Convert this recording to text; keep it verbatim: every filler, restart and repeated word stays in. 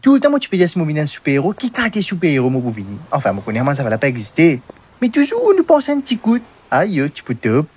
Toultan mo ti pe dir si mo vinn enn siper-ero, ki kalite siper-ero mo pou vini? Anfin, mo kone sa la pa existe. Me touzour nou pans enn ti kout. Ayo, ti pou top.